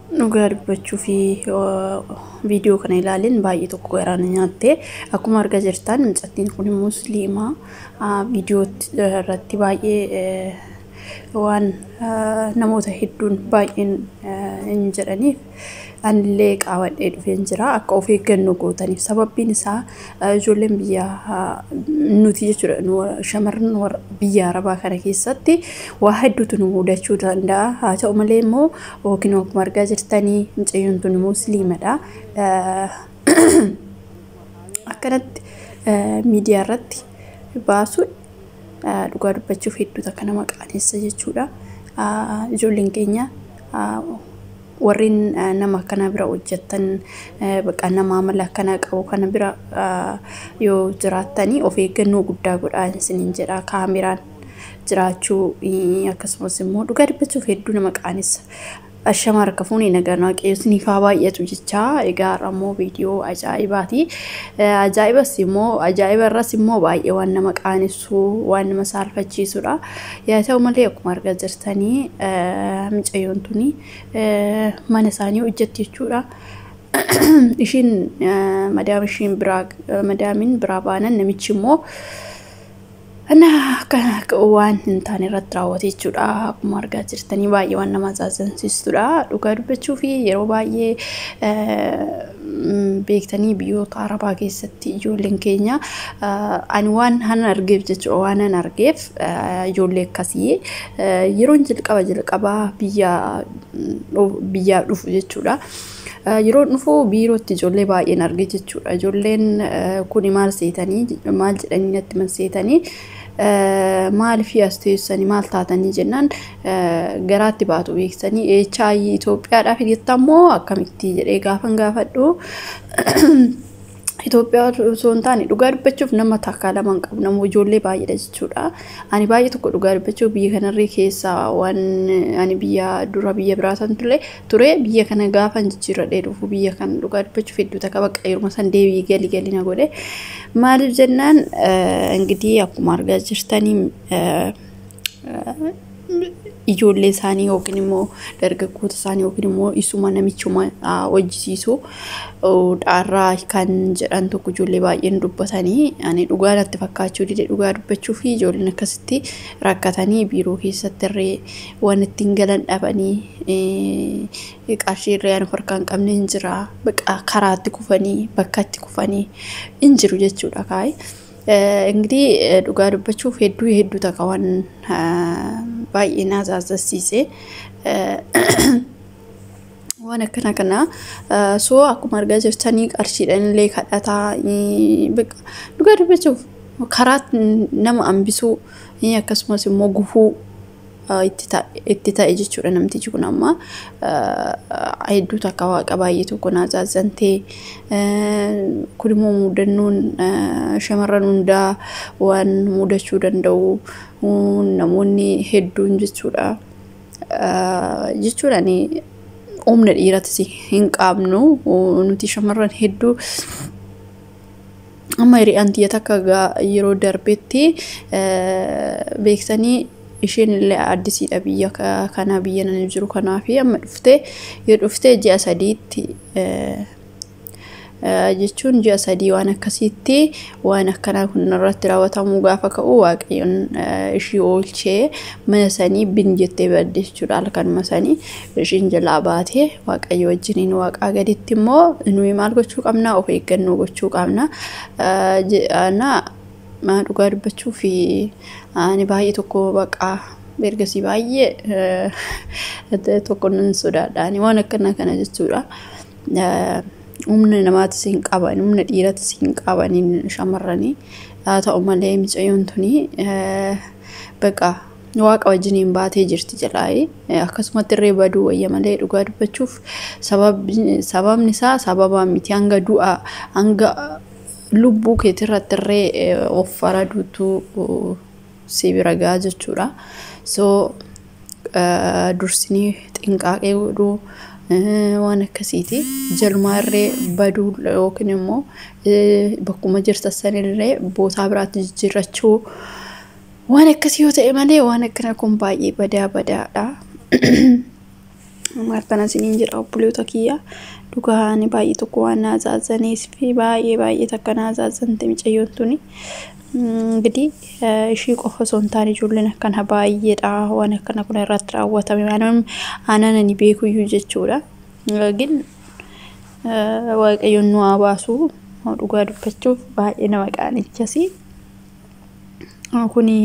Dhugaa dubbachuu fi viidiyoo kana ilaalin baay'ee tokko garaa na nyaatte. Akkuma argaa jirtan mucattiin kun musliima, viidiyoo irratti baay'ee waan namoota hedduun baay'een hin jedhaniif anillee qaawwadhee dhufeen jira akka of eeggannoo gootaniif. Sababbiin isaa ijoolleen biyya nuti jechuudha, shamarran biyya arabaa kana keessatti waa hedduutu nu mudachuu danda'a. Haa ta'u malee immoo yookiin akkuma argaa jirtanii mucayyoon tun musliimadha. Akkanatti miidiyaa irratti baasuun dhugaa dubbachuuf hedduu takka nama qaanessa jechuudha. Ijoolleen keenya warreen nama akkanaa bira hojjettan, bakka nama amala akkanaa qabu kana bira yoo jiraattanii of eeggannoo guddaa godhaa isiniin jedha. Kaameraan jiraachuu akkasumas immoo dhugaa dubbachuuf hedduu nama qaanessa. Ashama harka fuunee nagaan waaqayyo isiniif haa baay'atu jechaa, egaa har'a immoo viidiyoo ajaa'ibaati. Ajaa'ibas immoo ajaa'iba irras immoo baay'ee waan nama qaanessu, waan nama saalfachiisudha. Yaa ta'u malee akkuma argaa jirtanii mucayyoon tuni mana isaanii hojjetti jechuudha. Ishiin madaam ishiin biraa madaamiin biraa baanan namichi immoo akka waan hin taane irratti raawwate jechuudha. Akkuma argaa jirtanii baay'ee waan nama ajaa'ibsiisudha. Dhugaa dubbachuu fi yeroo baay'ee beektanii biyyoota arabaa keessatti ijoolleen keenya, ani waan hanan argeef jechuudha, waan an argeef ijoollee akkasii yeroon jalqaba jalqabaa biyyaa dhufu jechuudha. Yeroo dhufu biirootti ijoollee baay'een arge jechuudha. Ijoolleen kuni maal seetanii, maal jedhanii natti man seetanii, maaliif as teessanii, maal taatanii jennaan garaatti baatu beeksisanii eechaa Itoophiyaadhaaf jettammoo akkamitti jedhee gaafan gaafadhu, Itoophiyaa osoo hin taane dhugaa dubbachuuf nama takka lama hin qabu, nama ijoollee baay'eedha jechuudha. Ani baay'ee tokko dhugaa dubbachuuf biyya kanarree keessa waan ani biyya dura biyya biraa san ture, biyya kana gaafa jijjiirradhee dhufu biyya kana dhugaa dubbachuuf hedduu takka bakka yeruma san deebii gali gali na godhe. Maaliif jennaan ingidihi akkuma argaa jirtanii ijoollee isaanii yookiin immoo dargaggoota isaanii yookiin immoo isuma namichuma hojjisiisu dhaarraa kan jedhan tokko ijoollee baay'een dubbatanii ani dhugaa natti fakkaachuu dide. Dhugaa dubbachuu fi ijoolleen akkasitti rakkatanii biiroo keessatti irree waan ittiin galan dhabanii, qarshii irree ani harkaa hin qabne hin jira, karaatti kufanii bakkatti kufanii hin jiru jechuudha kaa'e. Ingidihi dhugaa dubbachuuf hedduu hedduu takka waan baay'ee na ajaa'ibsiise. Waan akkana kana soo akkuma argaa jirtanii qarshiidhaan illee kadhataa, dhugaa dubbachuuf karaa nama hambisuu akkasumas immoo gufuu itti ta'e jechuudha. Namtichi kun amma hedduu takka waaqa baay'ee tokko na ajaa'ibsantee. Kun immoo mudannoon shamarran hundaa waan mudachuu danda'u namoonni hedduun jechuudha. Jechuudha ani humna dhiiratis hin qabnu nuti shamarran hedduu. Amma hiriyaan tiyya takka yeroo darbetti beeksanii isheen illee addisiidha biyya kana, biyya nani jiru kanaa fi amma dhuftee yoo dhuftee ji'a 3tti jechuun ji'a 3 waan akkasiitti waan akkanaa kun irratti raawwatamuu gaafa ka'u waaqayyoon ishii oolchee mana sanii bin jettee badde jechuudha. Halkanuma sanii ishiin jalaa baatee waaqayyo wajjiniin. Waaqaa gaditti immoo nuyi maal gochuu qabna? Of eeggannoo gochuu qabna. Na dhugaa dubbachuu fi ani baay'ee tokko baqaa ergasii baay'ee tokko nan sodaadha ani waan akkanaa kana jechuudha. Humna namaatis hin qaban, humna dhiiratis hin qaban shamarranii. Haa ta'u malee mucayyoon tuni baqa waaqa wajjiniin baatee jirti jalaayi. Akkasumatti irree baduu wayya malee dhugaa dubbachuuf sababni isaa sababaa miti, hanga du'a hanga lubbuu keetirratti irree of faraduutu si bira gahaa jechuudha. So dursinii xinqaaqee godhuu waan akkasiiti. Jalumaa irree baduu yookiin immoo bakkuma jirtan sanillee bootaa biraatti jijjiirrachuu waan akkasii yoo ta'e malee waan akkana kun baay'ee badaa badaadha. Akkana isiniin jedha obboleota kiyya. Dhugaan baay'ee tokko waan na azaazaniif fi baay'ee baay'ee takka na azaazante mucayyoon tuni. እንግዲህ ishii qofa osoo hin taane ijoolleen akkana baay'eedha waan akkana kun irratti raawwatame aanan ani beekuyyuu jechuudha. Gin Waaqayyoon nu haa baasu, dhugaa dubbachuuf baay'ee nama qaanichasi. Kuni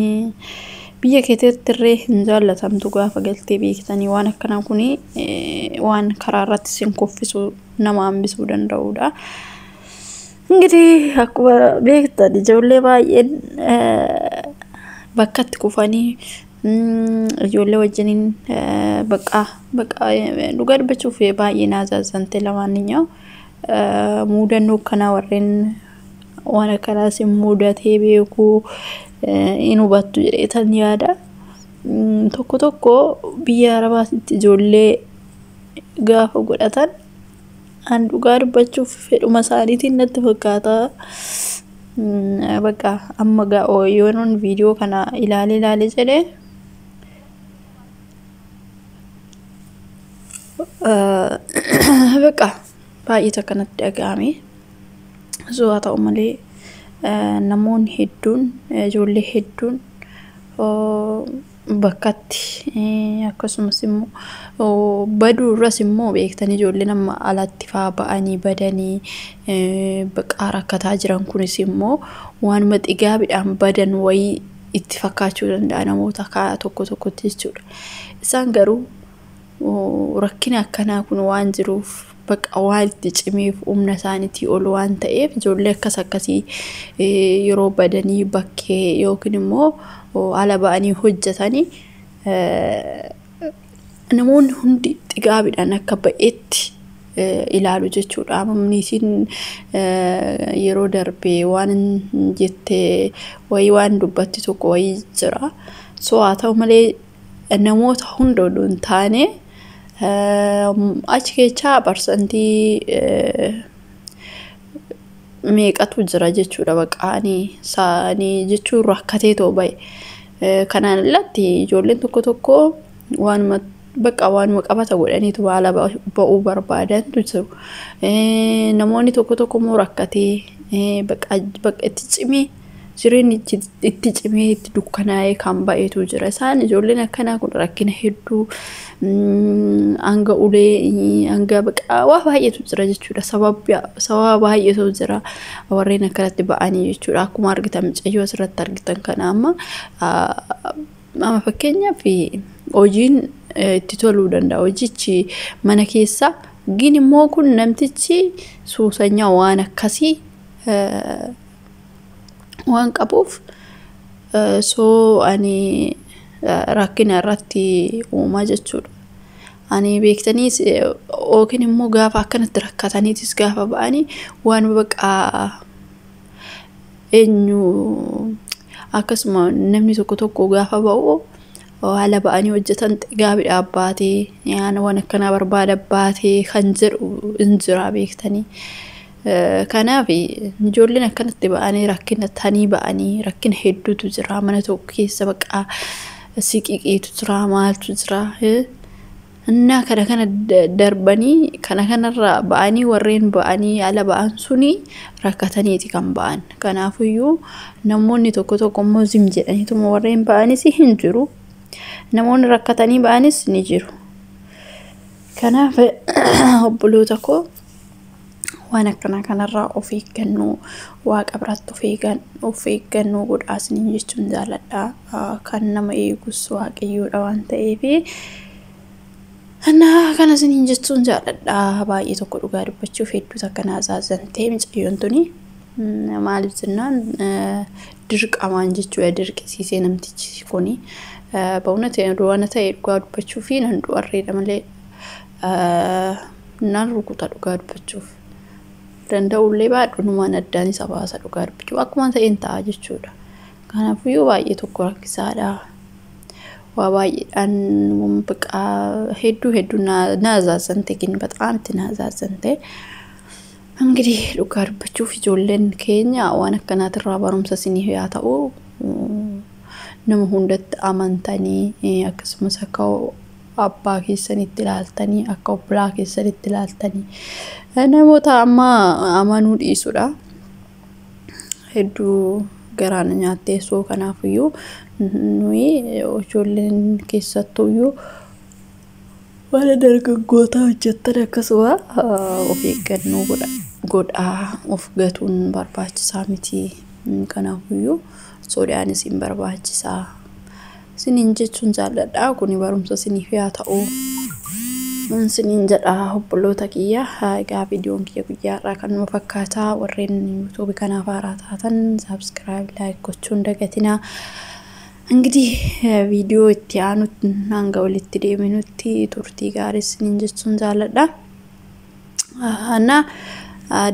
biyya keetti illee hin jaallatamtu gaafa galtee beektanii waan akkanaa kuni waan karaa irratti sin kuffisu nama hambisuu danda'udha. እንግዲህ akkuma beektan ijoollee baay'een bakkatti kufanii ijoollee wajjiniin bakka bakka dhugaa dubbachuuf baay'ee na azaazante. Lamaanኛው muudannoo akkanaa warreen waan akkanaas mudatee beekuu hin hubattu jedheetan yaada. Tokko tokko biyya Arabaatti ijoollee gaafa godhatan an dhugaa dubbachuuf fedhuma isaaniitiin natti fakkaata. Bakka amma yeroon viidiyoo kana ilaalee ilaalee jedhee bakka baay'ee takka natti dhaga'ame. So haa ta'u malee namoonni hedduun ijoollee hedduun bakkatti akkasumas immoo baduu irras immoo beektanii ijoolleen amma alatti fa'aa ba'anii badanii bakka rakkataa jiran kunis immoo waanuma xigaabiidhaan badan wayii itti fakkaachuu danda'a namoota tokko tokkotti jechuudha. Isaan garuu rakkina akkanaa kun waan jiruuf bakka waan itti cimeef humna isaaniitii ol waan ta'eef ijoollee akkas akkasii yeroo badanii bakkee yookiin immoo ala ba'anii hojjetanii namoonni hundi xigaabiidhaan akka ba'eetti ilaalu jechuudha. Amamni isiin yeroo darbee waan jettee wayii waan dubbatti tokko wayii jira. So haa ta'u malee namoota hunda odoo hin taane achi keessaa parsantii meeqatu jira jechuudha. Baqaanii saanii jechuun rakkatee too ba'e. Kanaan alatti ijoolleen tokko tokko waanuma bakka waanuma qabata godhaniitu haala ba'uu barbaadantu jiru. Namoonni tokko tokko immoo rakkatee bakka itti cimee jireenyi itti cimee itti dukkanaa'ee kan ba'etu jira. Isaan ijoolleen akkanaa kun rakkina hedduu hanga ulee hanga bakka waa baay'eetu jira jechuudha. Sababa baay'eetu jira warreen akkanatti ba'anii jechuudha. Akkuma argitan mucayyoo asirratti argitan kana amma fakkeenyaaf hojiin itti toluu danda'a. Hojichi mana keessa gin immoo kun namtichi suusanyaa waan akkasii waan qabuuf soo ani rakkina irratti uumaa jechuudha. Ani beektanii yookiin immoo gaafa akkanatti rakkataniitis gaafa ba'anii waan bakka eenyu akkasuma namni tokko tokko gaafa ba'u haala ba'anii hojjetan xigaabiidhaan baatee waan akkanaa barbaada baatee kan jedhu hin jira beektanii. Kanaaf ijoolleen akkanatti ba'anii rakkina tanii ba'anii rakkina hedduutu jira. Mana tokko keessa bakka siqiqiitu jira maaltu jira. Innaa kana kana darbanii kana kanarra ba'anii warreen ba'anii ala ba'an suni rakkataniiti kan ba'an. Kanaafiyyuu namoonni tokko tokko immoo zim jedhaniituma warreen ba'anis hin jiru. Namoonni rakkatanii ba'anis ni jiru. Kanaaf obboloota koo waan akkanaa kanarraa of eeggannoo waaqa biratti of eeggannoo godhaa isiniin jechuun jaalladha. Kan nama eegus waaqayyoodha waan ta'eef kana isiniin jechuun jaalladha. Baay'ee tokko dhugaa dubbachuuf hedduu takka na azaazantee mucayyoon tuni maaliif jennaan dirqamaan jechuudha dirqisiisee namtichi kuni በእውነት waan ta'e dhugaa dubbachuu fi nan du'arreedha malee nan rukuta dhugaa dubbachuuf. Danda'ullee baadhunumaan addaan isa baasa dhugaa dubbachuu akkuma ta'een ta'a jechuudha. Kanaafiyyuu baay'ee tokko rakkisaadha. Waa baay'eedhaan bakka hedduu hedduu na azaazante ግን በጣም itti na azaazante. እንግዲህ dhugaa dubbachuuf ijoolleen keenya waan akkanaatirraa barumsa isiniif haa ta'u nama hundatti amantanii akkasumas akka abbaa keessanitti ilaaltanii, akka obbolaa keessanitti ilaaltanii namoota amma amanuu dhiisudha. Hedduu garaan nyaattee soo kanaafiyyuu nuyi ijoolleen keessattuyyuu mana dargaggootaa hojjettan akkasuma of eeggannoo godhaa, of gatuun barbaachisaa miti. Kanaafiyyuu sodaanis hin barbaachisaa. Isiniin jechuun jaalladha. Kuni barumsa isiniif haa ta'u. Isiniin jedha obboloota kiyya. Egaa viidiyoon kiyya guyyaa har'aa kanuma fakkaata. Warreen yuutuubii kanaaf haaraa taatan subscribe, like gochuun dagatinaa. እንግዲህ viidiyoo itti aanutti hanga walitti deebinutti turtii gaarii isiniin jechuun jaalladha. እና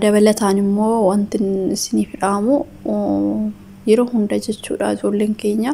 dabalataan immoo wanti isiniif dhaamu yeroo hunda jechuudha, ijoolleen keenya